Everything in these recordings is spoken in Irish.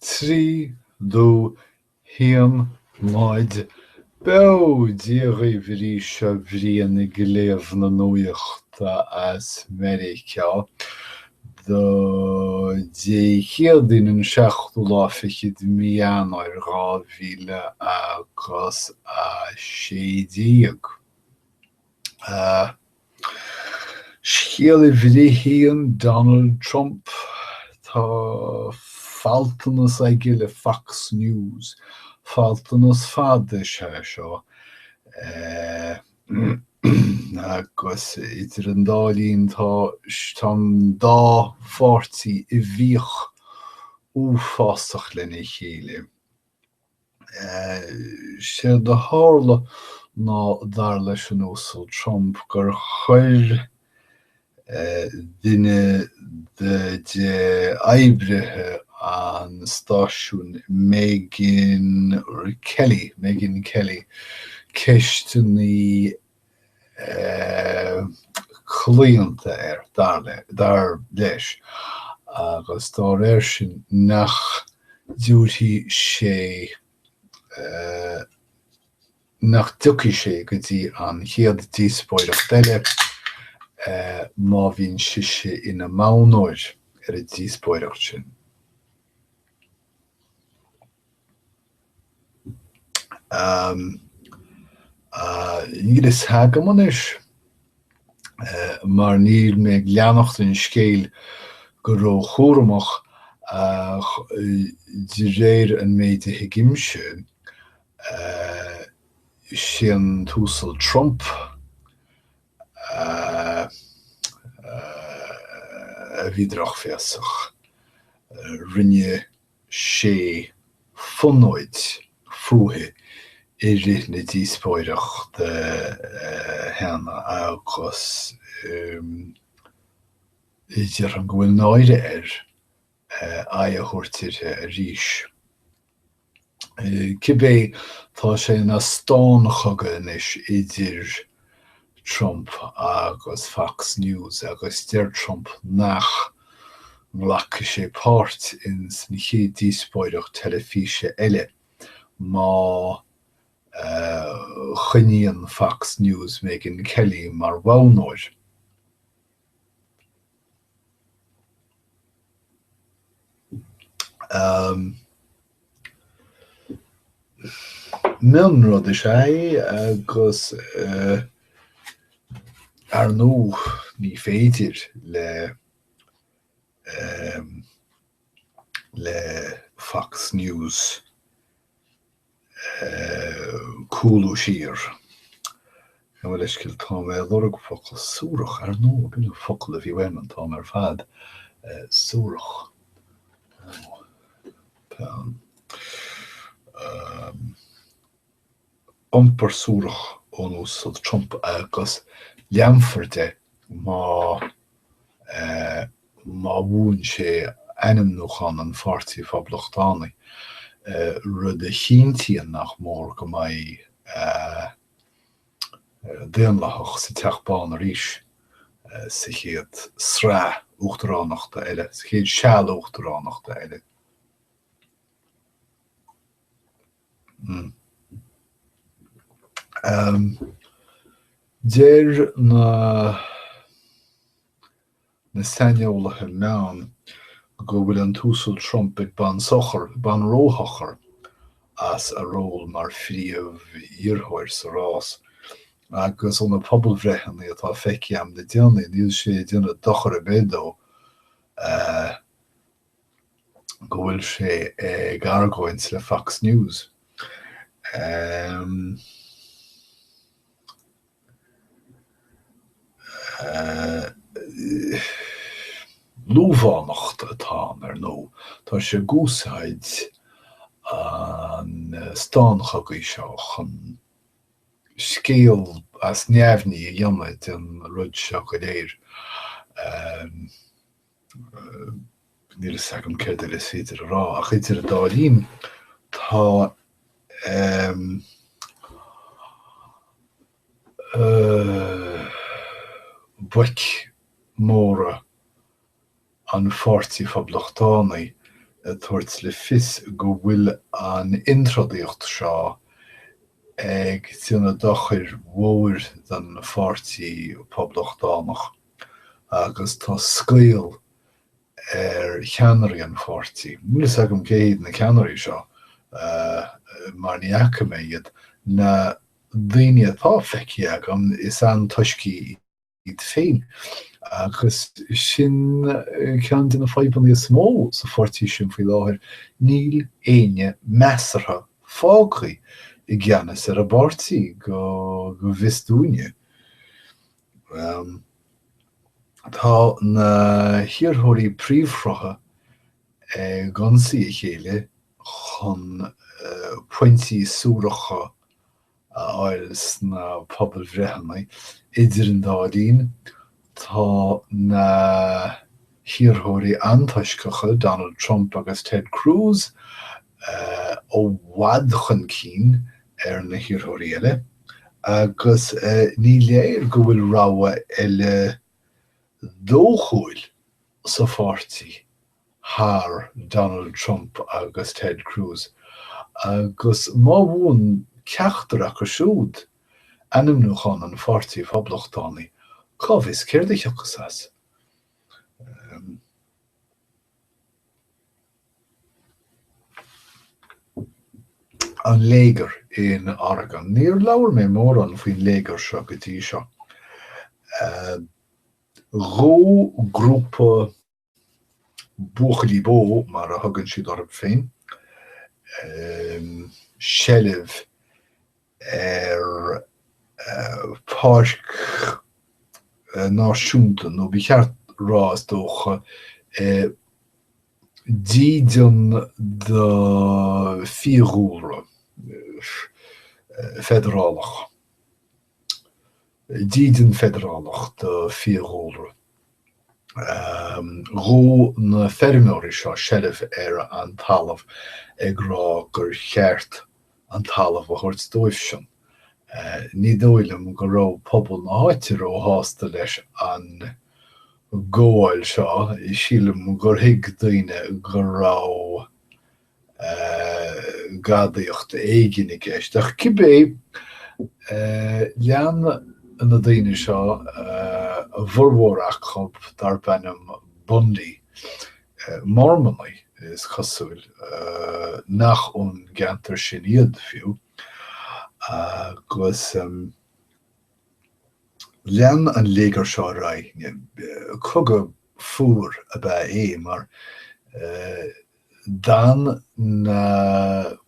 3, 2, 1, 0, Beo! Dia dhaoibh arís, seo Brian ag léamh na nuachta as Meiriceá do Dé Céadaoin an seachtú lá fichead de mí Eanáir 2016. Scéal uimhir a haon, Donald Trump, tá faltanas aige le Fox News. Faltanas fada is ea seo agus idir an dá linn tá an dá pháirtí i bhfíoch uafásach lena chéile. Séard a tharla ná, dar leis an Uasal Trump, gur chuir duine de oibrithe an stáisiúin, Megyn Kelly, Megyn Kelly, ceisteanna claonta air, dar leis, agus dá réir sin nach dtabharfaidh sé, nach dtiocfaidh sé go dtí an chéad díospóireacht eile má bhíonn sise ina modhnóir ar an díospóireacht sin. Níl a fhios agam anois, mar níl mé ag leanacht an scéil go róchúramach, ach de réir an méid a thuigimse, sé an tUasal Trump a bhí drochbhéasach. Rinne sé fonóid fúithi i rith na díospóireachta cheana agus déarfainn go bhfuil náire air aghaidh a thabhairt uirthi arís. Cibé, tá sé ina stánchogadh anois idir Trump agus Fox News agus deir Trump nach nglacfaidh sé páirt ins an chéad díospóireacht teilifíse eile má choinníonn Fox News Megyn Kelly mar mhodhnóir. Mionrud is ea é agus ar ndóigh ní féidir le le Fox News cúlú siar. Gabh mo leithscéal, tá mé ag lorg focal suarach, ar ndóigh, b'in an focal a bhí uaim an t-am ar fad, suarach. Iompar suarach ón Uasal Trump agus leanfar de má má bhuann sé ainmniúchán an Pháirtí Phoblachtánaigh, rud a chinntíonn nach mór go mbeidh Daonlathach sa Teach Bán arís sa chéad sraith uachtaránachta eile, sa chéad seal uachtaránachta eile. Deir na na saineolaithe meán go bhfuil an tUasal Trump ag baint sochar, baint róshochar as a ról mar phríomh-iarrthóir sa rás, agus ó na pobalbhreitheanna atá feicthe agam le déanaí, níl sé ag déanamh dochar ar bith dó go bhfuil sé ag argóint le Fox News. Lúbhánacht atá ann, ar ndóigh. Tá sé ag úsáid an stánchogaidh seo chun scéal as neamhní a dhéanamh den rud seo go léir. Níl a fhios agam céard eile is féidir a rá, ach idir an dá linn, tá boic mhóra an Pháirtí Phoblachtánaigh. Ag tabhairt le fios go bhfuil an introdaíocht seo ag déanamh dochair mhóir don Pháirtí Poblachtánach agus tá scaoll ar cheannairí an pháirtí. Níl fhios agam cé hiad na ceannairí seo mar ní fhaca mé iad. Na daoine atá feicthe agam is antoiscigh iad féin. Agus sin ceann de na fadhbanna is mó sa pháirtí sin faoi láthair, níl éinne measartha fágtha i gceannas ar an bpáirtí, go bhfios dúinne. Tá na hiarrthóirí príomhshrutha ag ionsaí a chéile chun pointí suaracha a fháil sna pobalbhreitheanna. Idir an dá linn, tá na hiarrthóirí antoisceacha, Donald Trump agus Ted Cruz, i bhfad chun cinn ar na hiarrthóirí eile agus ní léir go bhfuil rogha eile dóchúil sa pháirtí thar Donald Trump agus Ted Cruz, agus má bhuann ceachtar acu siúd ainmniúchán an Pháirtí Phoblachtánaigh, cá bhfios céard a thiocfas as? An léigear in Oregon. Níor labhair mé mórán faoin léigear seo go dtí seo. Ghabh grúpa buachaillí bó, mar a thugann siad orthu féin, seilbh ar pháirc náisiúnta, nó ba cheart rá, is dócha, dídean do fiadhúlra feidearálach. Dídean feidearálach do fiadhúlra. Ghabh na feirmeoirí seo seilbh ar an talamh ag rá gur cheart an talamh a thabhairt dóibhsean. Ní dóigh liom go raibh pobal na háite róshásta leis an gcomhdháil seo, sílim gur thuig daoine go raibh gadaíocht éigin i gceist. Ach cibé, lean na daoine seo, a bhformhór acu darb ainm Bundy, Mormannaigh is cosúil, nach ón gceantar sin iad fiú, agus lean an léigear seo ar aghaidh. Cogadh fuar ab ea é mar D'fhan na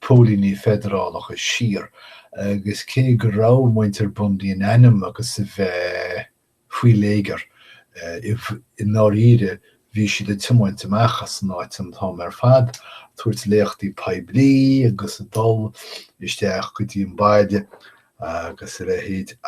póilíní feidearálacha siar agus cé go raibh muintir Bundy in ainm agus a bheith faoi léigear, i ndáiríre bhí siad ag tiomáint amach as an áit an t-am ar fad, ag tabhairt léachtaí poiblí agus ag dul isteach go dtí an baile agus a leithéid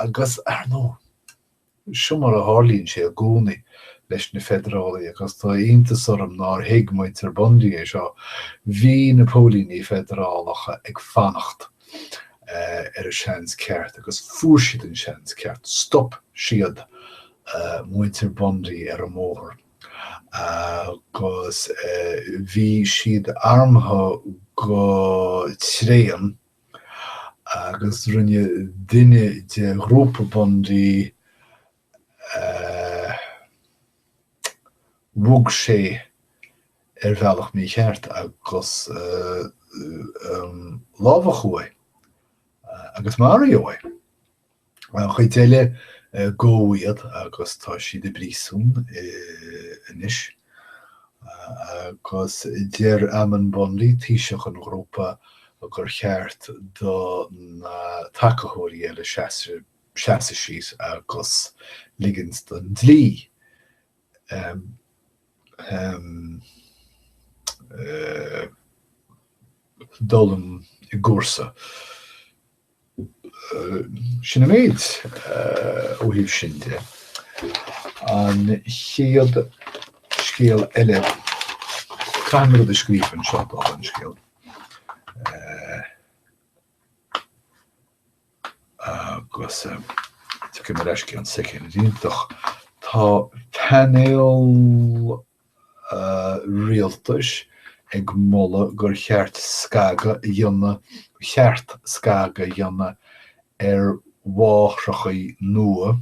agus, ar ndóigh, Seo mar a tharlaíonn sé i gcónaí leis na feidearálaigh agus tá iontas orm nár thuig muintir Bundy é seo. Bhí na póilíní feidearálacha ag fanacht ar an seans ceart agus fuair siad an seans ceart. Stop siad muintir Bundy ar an mbóthar agus bhí siad armtha go tréan. agus rinne duine de ghrúpa Bundy, bhog sé ar bhealach mícheart agus lámhachadh é agus maraíodh é. An chuid eile, gabhadh iad agus tá siad i bpríosún anois. Agus deir Ammon Bundy, taoiseach an ghrúpa, gur cheart do na tacaitheoirí eile seasamh síos agus ligint don dlí dul i gcúrsa. Sin an méid ó thaobh sin de. An chéad scéal eile, caithfidh mé rud a scríobh anseo dála an scéil. Agus tiocfaidh mé ar ais i gceann soicind iontach. Tá painéal rialtais. Ag moladh gur cheart scagadh a dhéanamh, gur cheart scagadh a dhéanamh ar mháithreacha nua,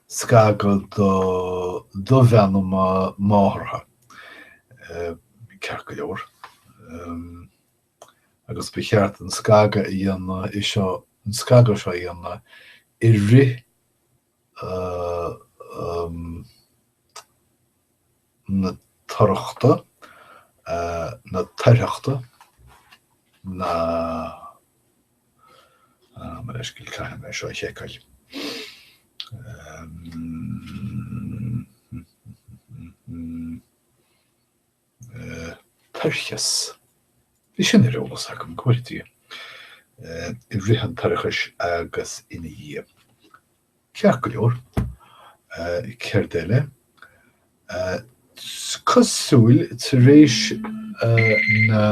scagadh do do mheanma máthartha. Ceart go leor. Agus ba cheart an scagadh a dhéanamh i seo, an scagadh seo a dhéanamh i rith na torrachta, na toirtheachta, na, mo leithscéal, caithfidh mé seo a sheiceáil. Toircheas. Bhí sin ar eolas agam, go bhfóire Dia. I rith an toirchis agus ina dhiaidh. Ceart go leor. Céard eile? Cosúil, tar éis na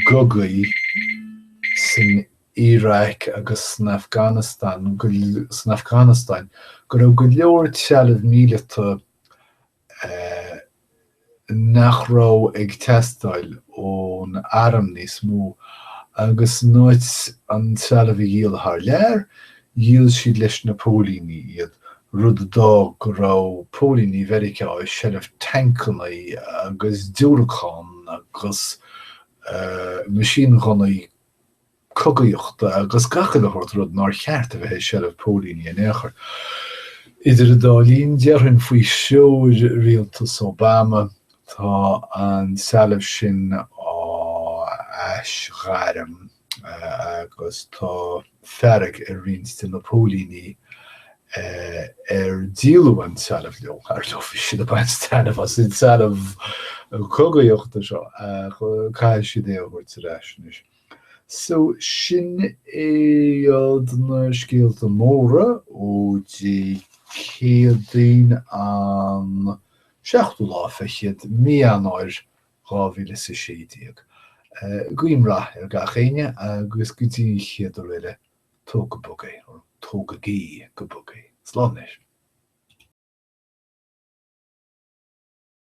gcogaí san Iaráic agus san Afganastáin, san Afganastáin, go raibh go leor trealamh míleata nach raibh ag teastáil ón arm níos mó agus in áit an trealamh a dhíol thar lear, dhíol siad leis na póilíní iad, rud a d'fhág go raibh póilíní Mheiriceá i seilbh tancanna agus diúracán agus meaisínghunnaí. cogaíochta agus gach uile shórt rud nár cheart a bheith i seilbh póilíní in aon chor. Idir an dá linn, déarfainn faoi threoir rialtas Obama, tá an trealamh sin á aisghairm agus tá fearg ar roinnt de na póilíní ar díoladh an trealamh leo, ar ndóigh bhí siad ag baint taitneamh as an trealamh cogaíochta seo, ach caithfidh siad é a thabhairt ar ais anois. So, sin iad na scéalta móra ó Dé Céadaoin an seachtú lá fichead mí Eanáir 2016. Guím rath ar gach éinne agus go dtí an chéad uair eile, tóg go bog é, or tógaigí go bog é. Slán anois.